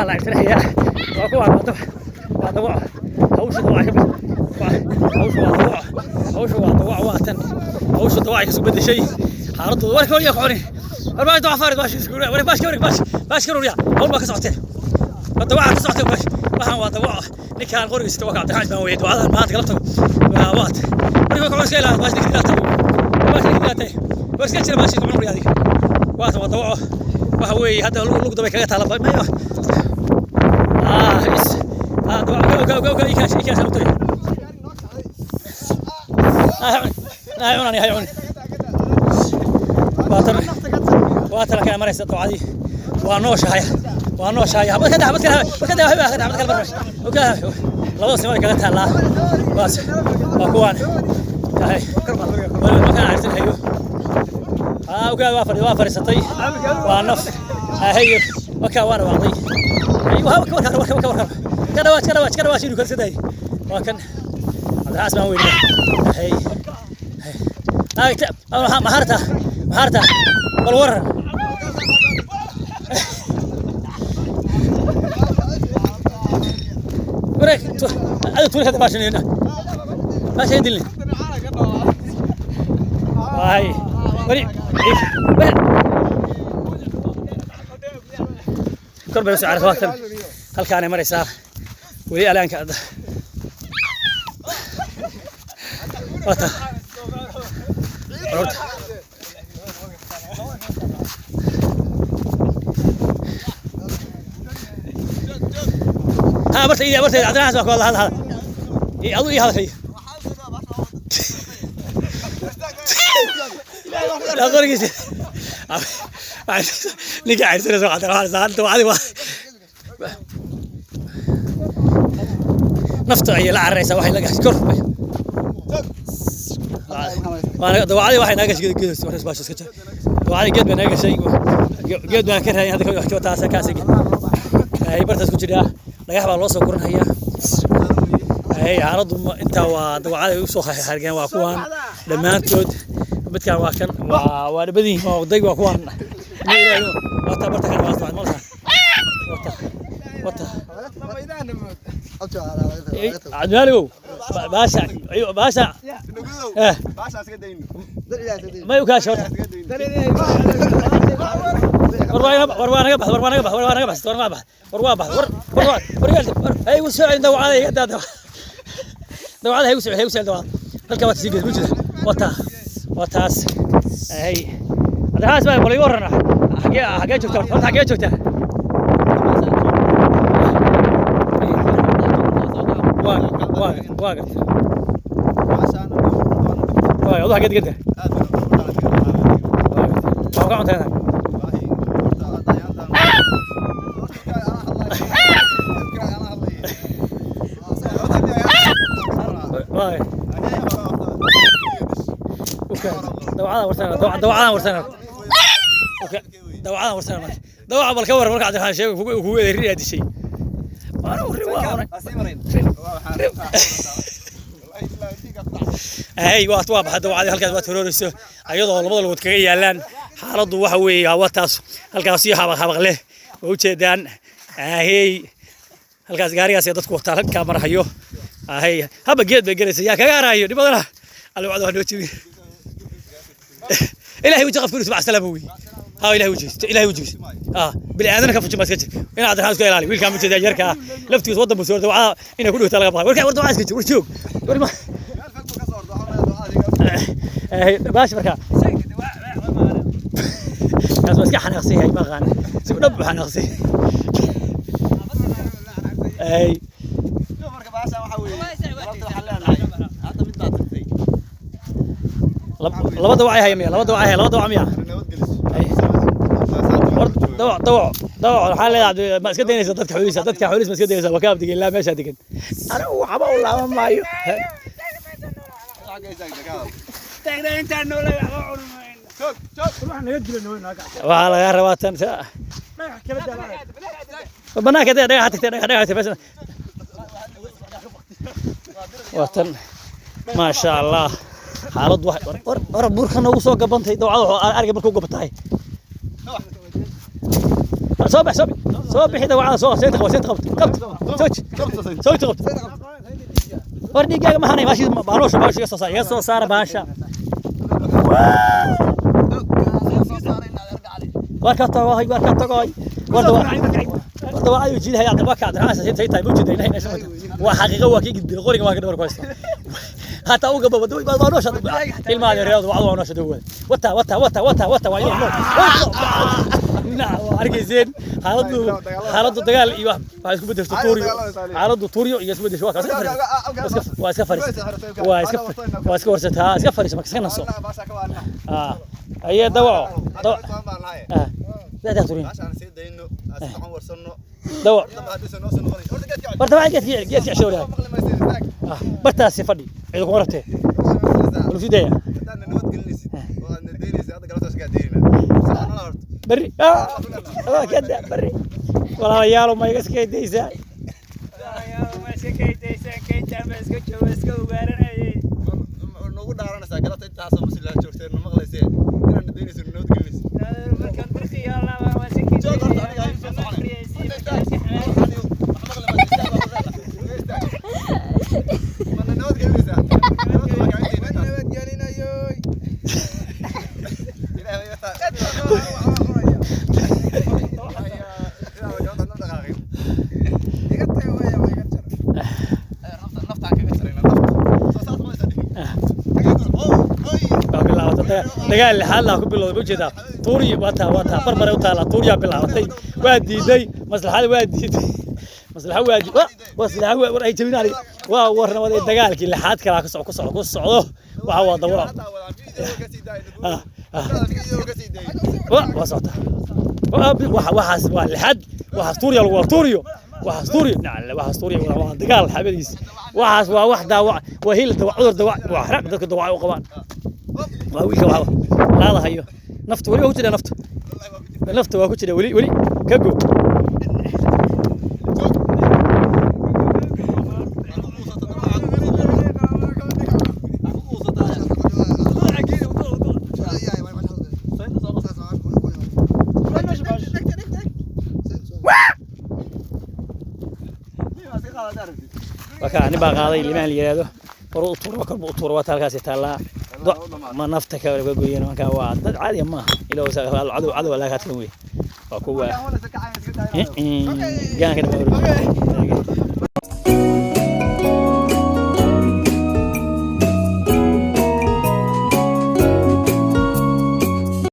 Dawacaa la cagsanaya. Waa kuwaan, waa dawac, waa dawac. Hawsha dawac ka hawsha waa dawac, hawsha waa dawac, waa tan hawsha dawac ka soo bedeshay xaaladdu. Warka wariya ku cuni, war baash dawac faarid, baash isku war baash ka wareeg, baash baash ka ruriya. Hawl baa ka socotee, waa dawaca ka socotee. Baash waxaan waa dawac. Ninkaan qorigiisa waa Cabdiraxmaan Ismaan weeye. Dawacadan maanta galabta waa waat marka ku iska ilaali baash, ninka dilaatay, baash ninka dilaatay, war iska jira baash ku cuni adiga. Waatan waa dawaco. Waxa weeye hadda lug dabay kaga taala mayo. Ah is ah dawac ka ka ka ikaas ikaas u tagay. Hay cunani, hay cuni. Waatan, waatan kala maraysa dawacadii. Waa nooshahay, waa nooshahay. Habad ka habad kale, habad ka habad ka habad kale bar. Okay, labada simo kaga taalaa. Baas waa kuwaan tahay wali markaan arsin hayo. Ah, okay, waa fadhi, waa fadhiisatay, waa naf. Hay, okay, waa dhawaaqday. Ay, waa ka warka warka warka warka ka dhawaaj, ka dhawaaj, ka dhawaaj inuu kalsaday. Waa kan Cabdiraxmaan Ismaan weyne. Hay hay, maxaarta maxaarta, bal waran. Wareeg ada tuuri kada baashanayna baashan dilni. Waay wari wari kor bay u soo carartay. Waatan halkaanay maraysaa weli alaanka. Waata horta ha barta iyo barta. Cabdiraxmaan baa ku hadla, hadla hadla adu ii hadashay. La qorigiisa ninka cayrsanaysa Cabdiraxmaan saanta wacdi waa nafta ayay la cararaysaa. Waxay la gashay kor waana dawacadii. Waxay naga gashay geed, geed baa iska jira. Dawacadii geed bay naga gashay, geed baan ka raadin hadda ka taas kaas ay bartaas ku jiraa. Dhagax baa loo soo guranhayaa. Ay xaaladdu intaa waa dawacada ay u soo hargeen. Waa kuwaan dhammaantood. Midkaan waa kan waa dhibadan yihiin, waa oday, waa kuwaan. Wata barta kan waa malta wata wata. Cabdimaaligow, baasha baasha eh may u kaasha horta. War waa war waa naga bax, war waa naga bax, war waa naga bax, war waa bax, war waa bax, war war waa war yaal war hay igu soo celin dawacada iga daa dawacada. Hay igu soo, hay igu soo celin dawacada. Halka waa sii geed mujida wata waa taas. Hay Cabdiraxmaan Ismail, bal iga warran, xagee joogtaa horta? Xagee joogtaa? Waa waa waa garta waa adu xagee degan tahay? Waa garta, waa ka cuntaa. Waa okay, dawacada warsana, dawacadaan warsana. Okay, dawacadaan warsana. Marka dawaca bal ka waran marka Cabdiraxmaan sheegay kugu eeday ri aad dishay. Waana ri waa cunay. Hey, waa baxay dawacadii. Halkaas waa taroorayso ayadoo labada lugood kaga yaalaan. Xaaladdu waxa weeye waa taas. Halkaas iyo habaq habaq leh waa ujeedaan. Hey, halkaas gaarigaas ay dadku wataan halkaa marahayo. Hey, haba geed bay gelaysa, yaa kaga harayo dhibadana. Alle wacdo waa noo jebi. Ilaahay waji qofku mac salaama wey. Ha ilaahay wajigiisa, ilaahay wajigiisa ah bini aadana ka fujin baa iska jir. In Cabdiraxmaan iska ilaali wiilkaan ma jeedaa yarka ah laftiisa waddan buu soo dawacada inay ku dhowtaa laga baqay. Warka war dawacada iska jir, war joog, war ma baashi. Marka kaas waa iska xanaaqsan yahay, ma aqaan si u dhab u xanaaqsan yahay. Laba dawac ay haya miya? Laba dawac ay haya, laba dawac miya? War dawac dawac dawac waxaa leedahay, ma iska daynaysa dadka xoolihiisa? Dadka xoolihiisa ma iska daynaysa? Waa ka abdigay ilaa meeshaa degan. Anigu waxba u laaban maayo. Waxaa lagaa rabaa tan banaanka dee dhagaxa tagtay, dhagax dhagax tagtay meesha. Waa tan, maasha Allah. Xaaladdu waxay war war war buurka noogu soo gabantay dawcada. Wuxuu ariga markuu gabatahay Soo bax, soo bix, soo bixi dawacada. Soo seynta qabo, seynta qabto, qabto, soo soo qabto. War dhiiggaaga ma hanay baashi baaloosha, baasha iga soo saar, iga soo saara baasha. War ka tagoy, war ka tagoy, war dawa, war dawacadu jiidahaya. Waa ka Cabdiraxmaan say tahay ma ujeeda. Ilahay meesha waa xaqiiqo, waa kii gidbira qoriga, waa ka dhabar ku haysta hataa uga baba waa noosha ilmaha reer wacdu waa noosha dawada. Wata wata wata wata wata waa iyadoo nool na waa arkayseen. Xaaladdu dagaal iyo wax waxay isku bedesho tuuriyo, xaaladdu tuuriyo iyo isku bedesho. Waa iska fariis, waa iska fariis, waa iska warsataa, iska fariis marka, iska naso. Ah, aye dawaco, dawac ah لا تورين dawac. Horta waa geedkii cesho walaal. Ah, bartaasi fadhi, cid kuma rabtee, wala sii daaya berri. Ah, kada berri walaalayaalo ma iga iska daysaa. Noogu dhaaranaysaa galabta intaasoo muslimaa joogteen na maqlayseen inaad nadaynayso, nabadgelinayso. Joog horta, aniga ha soo soconay. Horta istaag. Wax maqli mayso, istaag baa ku leedahay. Istaag. Ma na nabadgelinaysaa? Nabadda waa gacanteena intaas. Ilaahay baa ilaahay gabadha na dhaqaaqin. Naftaan kaga jarayna, nafta. Soo saas ma aysan dhihin. Waa bilaabatay dagaal lixaad laa ku bilowday, ma ujeedaa? Tuuri wataa, wataa barbare u taala. Tuuriyaa bilaabatay, waa diiday maslaxada, waa diiday maslaxa, waa diiday maslaxa, waa war ay jabin aniga. Waa warnamaday dagaalkii lixaad kalaa ku soco, ku soco, ku socdo. Waxa waa dawac. Ah ah, waa socotaa. Waxaas waa lixaad, waxaas tuuriya lagu waa tuuriyo, waxaas tuuriyo nacla, waxaas tuuriyo waa dagaal xabadiis. Waxaas waa wax daawac, waa hil dawac, cudur dawac, waa xraq dadka dawac ay u qabaan. Waa wiilka waxa laadahayo naftu weli waa ku jira, naftu waa ku jira weli, weli ka go. Waa kaa nin baa qaaday limaan la yidhaahdo, hore u tuuro, korba u tuuro. Waa halkaasi taallaa. Ma nafta ka goyeen nimankaa, waa dad caadi maaha. Ilaa cadow, cadow allaa kaadkan wey, waa kuwa gaanka dhamaa.